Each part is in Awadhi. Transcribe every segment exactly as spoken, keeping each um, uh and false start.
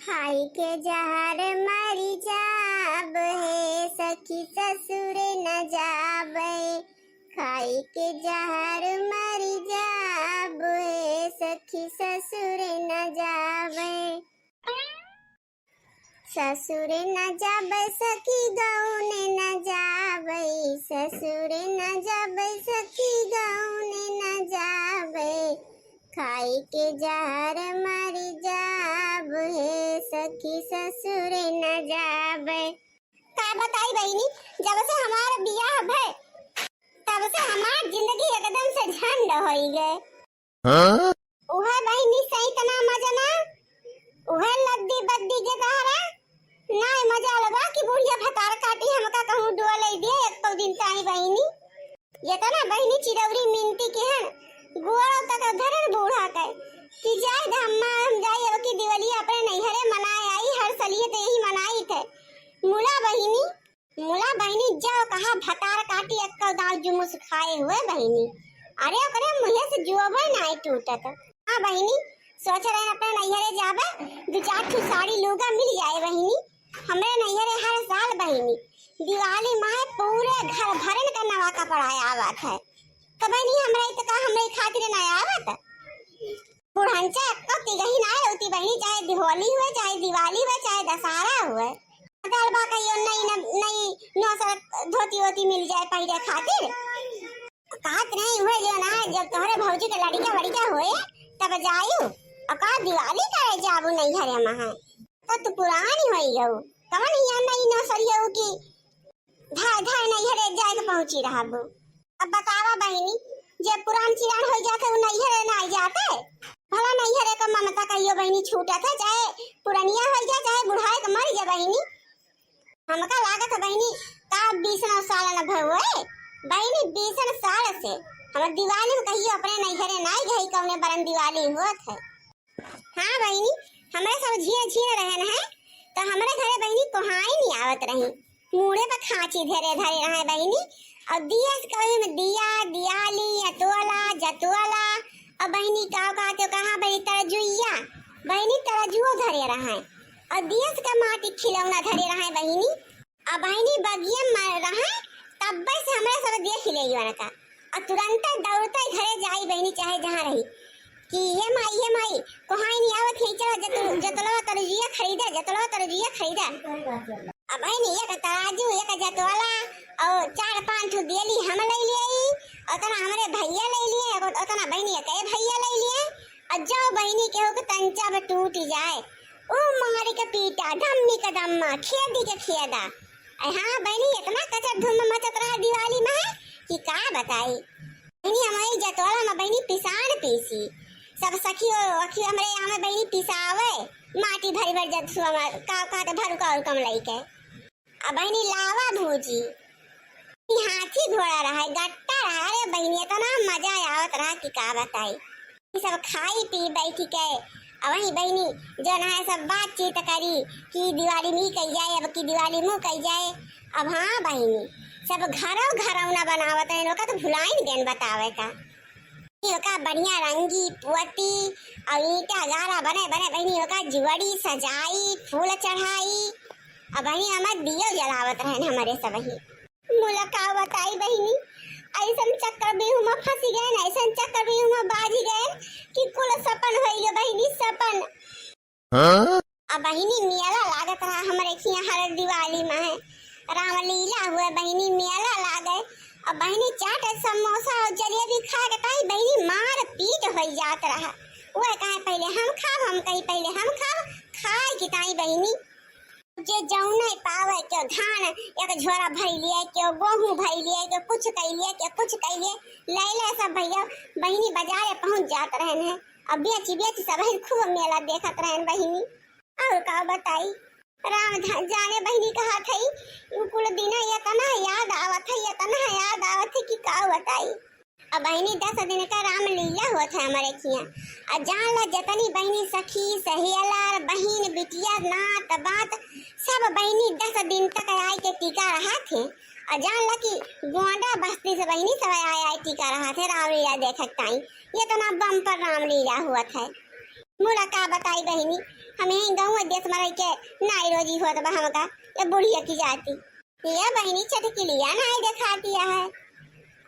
खाई के जहर मरी जाब हे सखी ससुर न जाबे, खाई के जहर मरी जाब हे सखी ससुर न जाबे। ससुर न जाबे सखी गौने न जाबे, ससुर न जाबे सखी गौने न जाबे, खाई के जहर मरी जाब हे सखी ससुर न जाबे। का बताई बहिनी, जब से हमार बियाह भय तब से हमार जिंदगी एकदम से झंड होई गए। हाँ? उहे बहिनी सही तना मजा ना, उहे लद्दी बद्दी के तहरा ना मजा लगा कि बुढ़िया भतार काटी हमका कहूँ डोले दिए एक दिन ताई बहिनी। ये तना बहिनी चिरौरी मिनती के हन, गोड़ तक धरन बूढ़ा के कि जाए द अम्मा, हम जाई अब की दिवाली अपने नैहरे मनाए आई, हर सलिए तो यही मनाई थे। मुला बहिनी, मुला बहिनी, जाओ कहा भतार काटी एक्को दाव जुमुस खाए हुए बहिनी। अरे ओकरे मुँहे से जुअबे नाई टूटत। हाँ बहिनी, सोच रहे अपने नैहरे जाबे, दो चार ठो साड़ी लूगा मिल जाए बहिनी। हमरे नैहरे हर साल बहिनी दिवाली माहे पूरे घर भरन का नवा कपड़ा आवत है। तो बहिनी हमरे तो का हमरे खातिर ना आवत? बुढ़नचा एक्को तिगही ना रोती बहिनी, चाहे दिवाली हुए, चाहे दिवाली हुए, चाहे दशहरा हुए। दलबा कहियो नई न-, नई नौ सौ धोती वोती मिल जाए पहिरे खातिर। कहत नहीं हुए जो ना, जब तोहरे भौजी के लड़िका वड़िका हुए तब जायू। और का दिवाली करे जाबू नैहरे महा? तो तू पुरानी होई गऊ। कवन हिया नई नौ सौ की धाय धाय नैहरे जाए के पहुंची रहबू। अब बतावा बहिनी, जे पुरान चिरान हो जाते उ नैहरे ना जाते। भला नैहरे का ममता कहियो बहिनी छूटत है, चाहे पुरनिया हो जा, चाहे बुढ़ाए के मर जा बहिनी। हमका लागत है बहिनी का बीस नौ साल न भवे बहिनी, बीस साल से हम दिवाली में कहियो अपने नैहरे ना गई, कौने बरन दिवाली होत है। हाँ बहिनी, हमरे सब झिया झिया रहन है, तो हमरे घरे बहिनी कोहाई नहीं आवत रही, मूड़े पर खांची धरे धरे रहे बहिनी। और दिया से कभी में दिया, दियाली, अतोला, जतोला, और बहिनी का कहते हो, कहाँ बहिनी तरजुइया, बहिनी तरजुओ धरे रहे, और दिया से का माटी खिलौना धरे रहे बहिनी। अब बहिनी बगिया में रहे, तब्बे से हमरा सब देख ले युवन का। आ तुरंते दौड़ते घरे जाई बहिनी, चाहे जहाँ रही, कि "ये माई, ये माई, कोहाई नहीं आवत है, चला जतु-, जतलवा तरजुइया खरीदा, जतलवा तरजुइया खरीदा।" अब बहिनी एक तराजू, एक जतवाला और चार पांच ठो दियली हम ले लिए, उतना हमरे भैया ले लिए, उतना बहिनी एक भैया ले लिए। और जो बहिनी केहू के तंचा में टूट जाए, ऊ मारी के पीटा, धम्मी के धम्मा, खेदी के खेदा। अरे हाँ बहिनी, इतना कचर धुम मचत रहा दिवाली में है कि का बताई। बहिनी, हमारी जतवाला में बहिनी पिसान पीसी, सब सखी ओ अखी हमरे यहाँ में बहिनी पिसावे, माटी भरी भरी जतुआ में, का कहते भरुका उरुका में लइके। अब बहिनी लावा भूजी, ई हाथी घोड़ा रहा, गट्टा रहा, अरे बहिनी इतना मजा आवत रहा कि का बताई। ई सब खाई पी बैठी के, अब वही बहिनी जो ना है सब बातचीत करी कि दिवाली में कही जाए, अब की दिवाली में कही जाए। अब हाँ बहिनी, सब घरों घरौना बनावत है, ओका तो भुलाइन गए बतावे का। ओका बढ़िया रंगी पोती और ईंटा गारा बने बने बहिनी ओका जुआड़ी सजाई, फूल चढ़ाई। अब बहिनी हमार दियो जलावत रहन हमारे सब ही। मुला का बताई बहिनी, ऐसन चक्कर बिहू में फंसी गए, ऐसन चक्कर बिहू में बाजी गए कि कुल सपन होई गए बहिनी, सपन। हाँ? अब बहिनी मेला लागत रहा हमरे खिया हर दिवाली में है। रामलीला हुए बहिनी मेला लागे। अब बहिनी चाट समोसा और जलेबी खा के ताई बहिनी मार पीट हो जात रहा। वह कहे पहले हम खाब, हम कही पहले हम खाब, खाए की ताई बहिनी। जे जौने पावे क्यों धान एक झोरा भर लिए, क्यों गोहूं भर लिए, क्यों कुछ कह लिए, क्यों कुछ कह लिए, ले ले सब भैया बहिनी बाजारे पहुंच जात रहन है। अब बेची बेची सब ही खूब मेला देखत रहन बहिनी। और का बताई, राम ध-, जाने बहिनी कहा थई, उ कुल दिन इतना याद आवत है, इतना याद आवत है कि का बताई। अब बहिनी दस दिन का रामलीला होत है हमारे खिया। आ जान ला जतनी बहिनी सखी, सहेलर, बहिन, बिटिया, नात, बात, सब बहिनी दस दिन तक आए के टिका रहा थे। आ जान ला कि गोंडा बस्ती से बहिनी सब आए आए टिका रहा थे रामलीला देखत टाइम। ये तो ना बम्पर रामलीला हुआ था। मुला का बताई बहिनी, हम यहीं गाँव देश में रह के नाई रोजी होत बा हमका, ये बुढ़िया की जाति। ये बहिनी चटकिलिया नाई देखातिया है।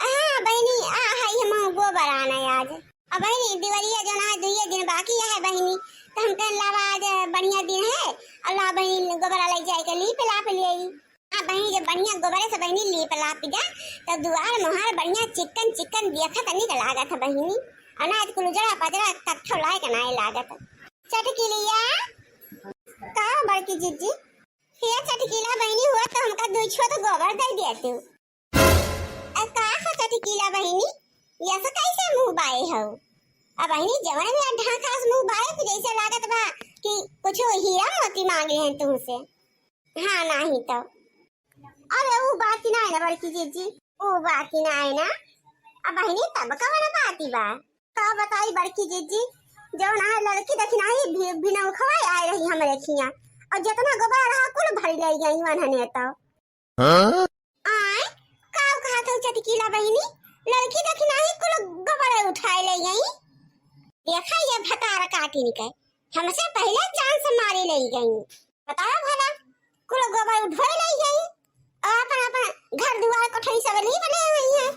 हाँ बहिनी, आ है हम गोबर आना आज। अब बहिनी, दिवालिया जौन है, दुइये दिन बाकी है बहिनी, तो हम कहन लावा आज बढ़िया दिन है, और ला बहिनी गोबरा लइ जाए के लीप लाप ले आई। हाँ बहिनी, जब बढ़िया गोबरे से बहिनी लीप लाप जा, तो दुआर मोहार बढ़िया चिक्कन चिक्कन देखत निक लागत है बहिनी, और ना कुल उजड़ा पजड़ा कत्थो लायक नाय लागत। चटकिलिया, का बड़की जिज्जी? हे चटकिला बहिनी, हुआ तो हमका दुइ छोट गोबर दे दे तू। ए, का हो चटकीला बहिनी, ऐसा कैसे मुँह बाए हो? अब बहिनी, जवन भी ढाकास मुँह बाए, कि जैसे लागत बा कि कुछ हीरा मोती मांगे हैं तुमसे। हाँ, नाही तो। अरे, ऊ बात ना है ना बड़की जिज्जी, ऊ बात ना है ना। अब बहिनी, तब कवन बात बा? का बताई बड़की जिज्जी, जवन है लड़की दखिनाही भी, भिनौखवा आए रही हमरे खिया, और जितना गोबर रहा, कुल भरी ले गई वनहने तो। हाँ? आय, का कहत हो चटकीला बहिनी? लड़की दखिनाही कुल गोबर उठाए ले गई। देखा ये भतार काटिन के, हमसे पहले जान से मारी ले गई। बताओ भला, कुल गोबर उठोए ले गई और अपन अपन घर दुआर कोठरी सब लीप ले हुई है।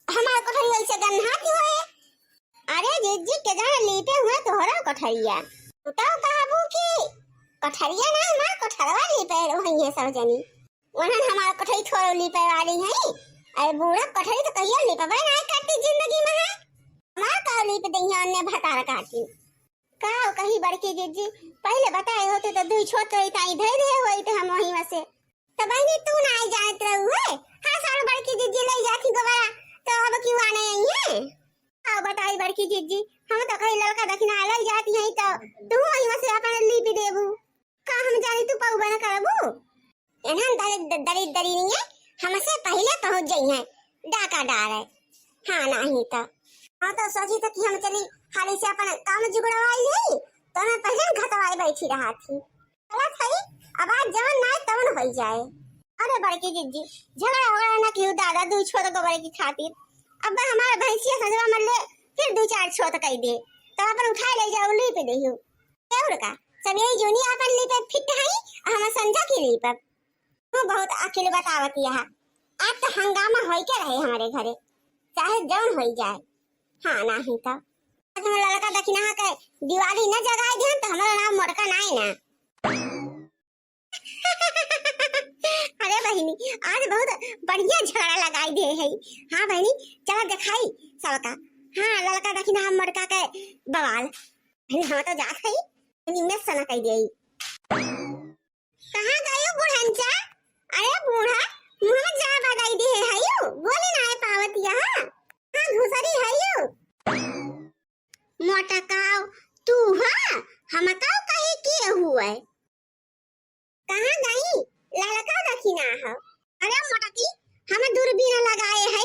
हमार कोठरी वैसे गन्हाती होए। अरे जिज्जी, के जाने लीपे हुए तोहरा कोठरिया। तू तो कहबू कि कोठरिया ना, हमार कोठरवा लीपे रही है सब जनी। वनन हमार कोठरी थोड़ो लीपे वाली है। अरे बूढ़ा, कोठरी तो कहियो लीपबे ना करती जिंदगी में है। हमार का लीप दइया अन्य भतार काटी। का कही बड़की जिज्जी, पहले बताए होते तो दुई छोट तो इताई धै दे होई तो हम वहीं में से। तो बहिनी, तू ना आई जानत रहू है, हर साल बड़की जिज्जी ले जाती गोबरा, तो अब क्यों आने आई है? का बताई बड़की जिज्जी, हम तो कहीं लड़का दखिना ले जाती हैं, तो तू वहीं से अपन लीप देबू, का हम जानी तू पौबा न करबू? एनहन दरि-, द-, दरिद्री नहीं है, हमसे पहले पहुँच जाई हैं, डाका डारे। हाँ, नाही तो। हाँ, तो सोची तो कि हम चली हाली से अपन काम जुगड़वाई ली, तो मैं पहले घतवाई बैठी रहा थी। गलत है, अब आज जवन नाय तवन होई जाए। अरे बड़की जिज्जी, झगड़ा वगड़ा ना किहू दादा, दुई छोट गोबर की खातिर। अब हमारा भैंसिया सजवा मर ले, फिर दुई चार छोट कई दे, तब अपन उठाए ले जाओ, ली पे देहू। और का, सब यही जूनी अपन ली पे फिट है, हम संझा की ली पे। तू बहुत अकिल बतावत यहाँ। आज तो हंगामा होई के रहे हमारे घरे, चाहे जौन होई जाए। हाँ, नाही तो। आज हम लड़का दखिना के दिवाली न जगाए दिहन तो हमारा नाम मोटका नाय ना। अरे बहिनी, आज बहुत बढ़िया झगड़ा लगाई दे है। हाँ बहिनी, चला देखाई सबका। हाँ, लड़का दखिना हम मोटका के बवाल। बहिनी, हम तो जात है, निम्मे सना कह दे। कहाँ गयो बुढ़ंचा? अरे बूढ़ा, मुँह में जा बदाई दे है यू, बोली ना है पावत यहाँ। हाँ, घुसरी है यू। मोटकाओ, तू हाँ, हमकाओ कहे के हुए। कहाँ गई? ललका दखिना हो। अरे मोटकी, हम दूरबीन लगाए है,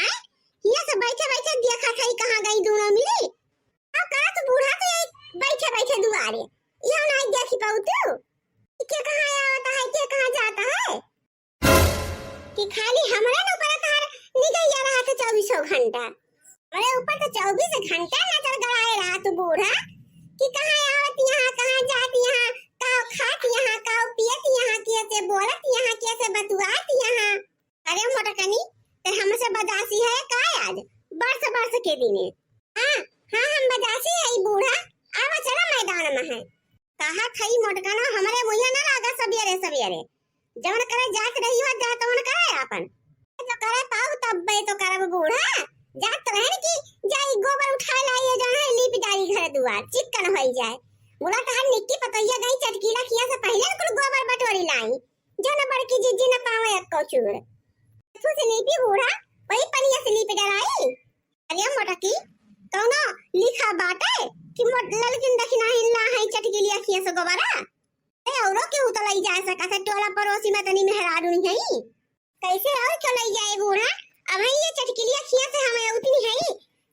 आय? ये से बैठे बैठे देखत है कहाँ गई दोनों मिली। अब करत बूढ़ा तो यही बैठे बैठे दुआरे, यह नहीं देखी पाऊ तू? के कहाँ आवता है, के कहाँ जाता है? कि खाली हमरे न ऊपर तहार निगहिया रहत है चउबीसों घंटा। हमरे ऊपर तो चउबीस घंटा नजर गड़ाए रहत बूढ़ा, कि कहाँ आवत यहाँ, कहाँ जात यहाँ, का खात यहाँ, का पियत यहाँ, कैसे बोलत यहाँ, कैसे बतुआत यहाँ। अरे मोटकनी, ते हमसे बजासी है का आज? बरस बरस के दिने। हाँ, हाँ, हम बजासी है बूढ़ा। आवा चला मैदान में है। कहा थई मोटकना, हमरे मुँहे ना लागा सबियरे सबियरे। जवन करे जात रही हो, जा तवन करे आपन। तो करे पाऊ तब्बे तो करब बूढ़ा। जात रहन की जाई गोबर उठाए लाई, जहाँ लीप डाली घर दुआर, चिक्कन होई जाए। बोला तहार निक्की पतोहिया गई चटकीला खिया से पहले कुल गोबर बटोरी लाई। जो न बड़की जिज्जी न पावे एक्को चूर। तू से लीपी बूढ़ा, वही पनिया से लीप डराई। अरे मोटकी, कौनो लिखा बाटे कि मोट ललकिन दखिना हिल्ला है चटकीलिया खिया से गोबरा? ए, औरो केहू तो लई जा सकत है, टोला पड़ोसी में तनी मेहरारू नहीं है। कैसे और क्यों लई जाए बूढ़ा? अब है ये चटकीलिया खिया से हमें उतनी है।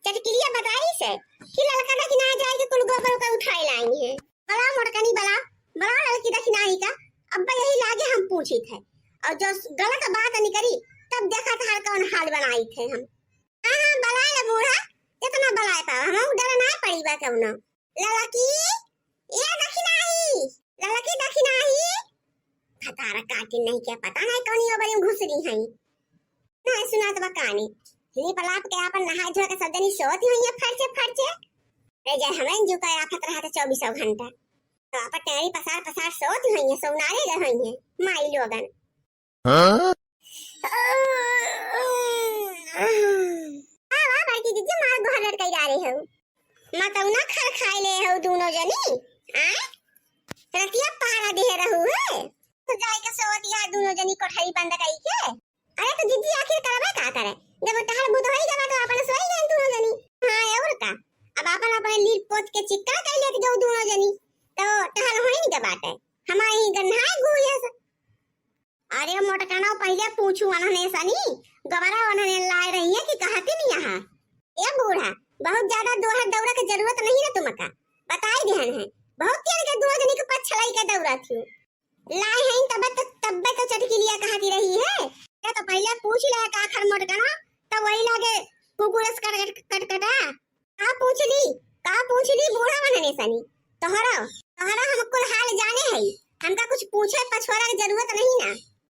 चटकीलिया बताई से कि ललका दखिना जाए के कुल गोबर ओकर उठाए लाई है। बला मोटकनी बला, बला ललकी दखिनाही का, अब्बा यही लागे हम पूछित है। और जो गलत बात निकरी, तब देखा तहार कौन हाल बनाई थे हम। हाँ, हाँ, बलाए ले बूढ़ा, जितना बलाए पावा, हम डर ना पड़ी बा कौनो। ललकी, ए दखिनाही, तारा काटी नहीं के पता नहीं कौनी ओबरी में घुसरी हैं। नहीं सुनात बा कानी। लीप लाप के आपन नहाए धोए के सब जनी सोत ही होइए फरचे फरचे। अरे जय हमें जू का आफत रहत चौबीसों घंटा। तो आपन टेरी पसार पसार सोत ही होइए, सौनारे गए होइए। माई लोगन। हाँ? वाह, वाह, बड़की जीजी, मार गोहर लटकाई जा रहे हो। मतौना खर खाए ले हो दोनों जनी, आय? रतिया पहाड़ा दे रहू है। तो जाए के सोवत यहाँ दोनों जनी कोठरी बंद कई के। अरे तो जीजी, आखिर करबे का करे? जब टहल बुध होई गवा तो अपन सोई गए दोनों जनी। हाँ, और का? अब अपन अपन लीप पोत के चिक्कड़ कई लेत जाऊ दोनों जनी। तो टहल होई नहीं के बाटे। हमारे ही गन्हाए गुए से। अरे मोटकनो, पहिले पूछू उन्हने सनी, गोबरा उन्हने लाए रही है कि कहती नहीं यहाँ? ए बूढ़ा, बहुत ज्यादा दोहर दौरा के जरूरत नहीं ना तुमका, बताई देहन है, बहुत तेल के दो जनी के पछलाई के दौरा थी। लाए हैं तब तो, तब तो चटकिलिया कहती रही है। अरे तो पहिले पूछ ले का आखिर मोटकनो, तब वही लागे कुकुरस कट, कट, कटकटा। का पूछ ली, का पूछ ली बूढ़ा मनने सनी? तोहरा, तोहरा हम कुल हाल जाने हई, हमका कुछ पूछे पछोरा के जरूरत नहीं ना।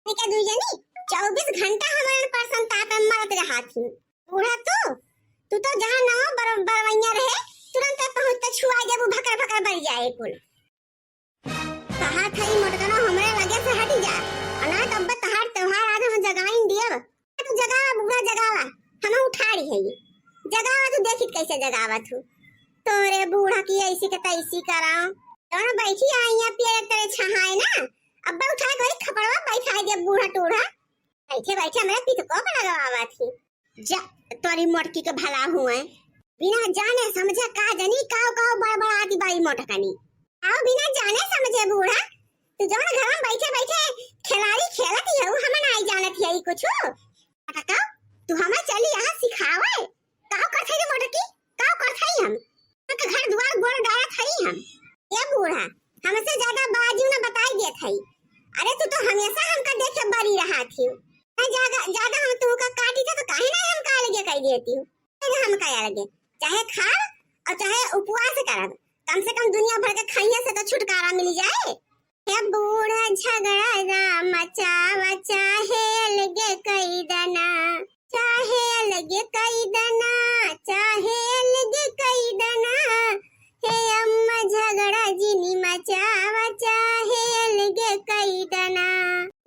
नहीं क्या दुई जनी, चउबीस घंटा हमारे परसन तापे मरत रहा थी। बूढ़ा तू, तू तो जहाँ नाव बर-, बरवैया रहे, तुरंत पहुँच के छुआ जब भकर भकर बर जाए कुल। कहा थई मोटकनो हमरे लगे से हटी जा, और ना तब तहार त्योहार आज हम जगाइन दियब। तू जगावा बूढ़ा जगावा, हम उठाड़ी है ये। जगावा तू देखी कैसे जगावत हूँ। तोरे बूढ़ा की ऐसी के तैसी कराओ। जौन बैठी आई है पियर तेरे छहाए ना, अब उठा के वही खपड़वा बैठा दिया बूढ़ा टूढ़ा। बैठे बैठे हमरे पितको पे लगावा थी। जा, तोरी मोटकी के भला हुए। बिना जाने समझे का जनी काव काव बड़बड़ाती बाई मोटकनी। आओ बिना जाने समझे बूढ़ा, तू जवन घर में बैठे बैठे खिलाड़ी खेलत ही हऊ, हम नाई जानत ही कुछ। मोटका, तू हमें चली यहाँ सिखावे। काव करत हई रे मोटकी, काव करत हई हम? तो घर दुआर गोड़ डालत हई हम। ए बूढ़ा, हमसे ज्यादा बाजू ना बताई देत हई। अरे तू तो हमेशा हमका देखे बरी रहा थी। ना ज्यादा, ज्यादा हम तुमका काटी थे तो काहे ना हमका अलगे कह देती हूँ? फिर हमका अलगे, चाहे खाब और चाहे उपवास करब, कम से कम दुनिया भर के खइया से तो छुटकारा मिल जाए। हे बूढ़ा झगड़ा ना मचावा, चाहे अलगे कई दना, चाहे अलगे कई दना, चाहे अलगे कई दना। हे अम्मा झगड़ा जिनी मचावा, चाहे अलगे कई दना।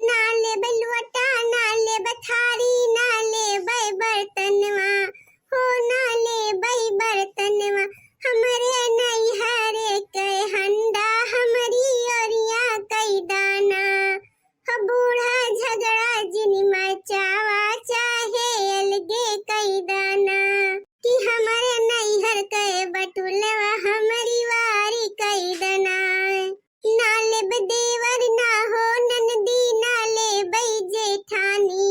ना लेबे लोटा, ना लेबे थारी, ना लेबे बर्तनवा, हो ना लेबे बर्तनवा। हमरे नैहरे के हंडा हमरी ओरिया कई दना। हो बूढ़ा झगड़ा जिनी मचावा, चाहे अलगे कई दना। कि हमरे नैहर के बटुलवा हमरी वारी कई दना। ना लेब देवर ना हो ननदी, ना लेबै जेठानी,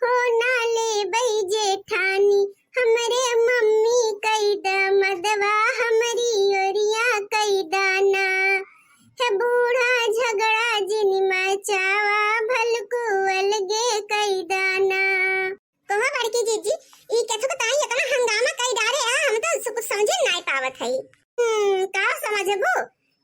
हो ना लेबै जेठानी। हमरे मम्मी कई द मदवा, हमरी ओरिया कई दना। हे बूढ़ा झगड़ा जिन मचावा, भलकू अलगे कई दना। कहो बड़की जीजी, ई केथुक ताई इतना हंगामा कई डारे आ, हम तो सु-, कुछ समझे नाई पावत हई। हम्म, का समझबू?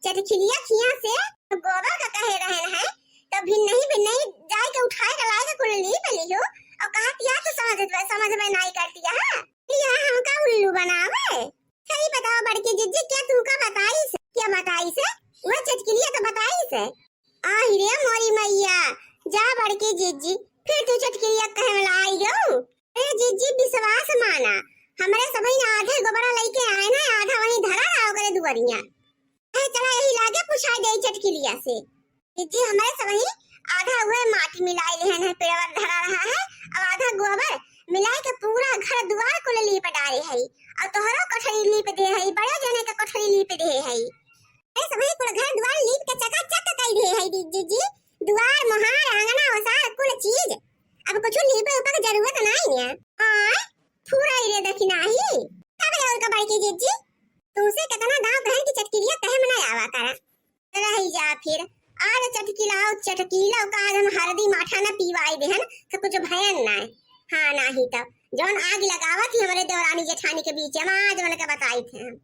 चटखिलिया खिया से गोबर का कहे रहन है, तो भिन्नही भिन्नही जाए के उठाए के लाए के कुल लीप लिहो, और कहा कि या तो समझ में, समझ में नाई करती है, हाँ? कि यह हमका उल्लू बनावे। सही बताओ बड़की जीजी, क्या तुमका बताई से? क्या बताई से? वह चटखिलिया तो बताई से। आहि रे मोरी मैया, जा बड़की जीजी, फिर तू चटखिलिया कहे वाला आई गऊ। अरे जीजी, विश्वास माना, हमरे सबही ना आधे गोबरा लइके आए ना, आधा वहीं धरा रहा ओकरे दुआरिया। अरे चला यही लागे पुछाई दे चटखिलिया से। जीजी, हमरे सबही आधा उहे माटी मिलाई लेहन है, पेड़वा धरा रहा है, और आधा गोबर मिलाई के पूरा घर दुआर कुल लीप डारे है, और तोहरो कोठरी लीप दे है, बड़े जने के कोठरी लीप दे है। अरे सबही कुल घर दुआर लीप के चकाचक कई दे है दी-, जीजी। दुआर, मोहार, आंगना, ओसार, कुल चीज। अब कुछ लीपे उपे के जरूरत नाई है। आय, फुराई रे देखी नाही। तब और का बड़की जीजी, तुमसे कितना दांव कहन की चटकिलिया कहे में ना आवा करा। रही जा फिर, आज चटकिलाओ, चटकिलाओ का आज हम हरदी माठा ना पीवाई देहन, तो कुछ भयन ना है। हाँ, नाही तब जौन आग लगावा थी हमरे देवरानी जेठानी के बीच में, आज उनके बताई थे हम।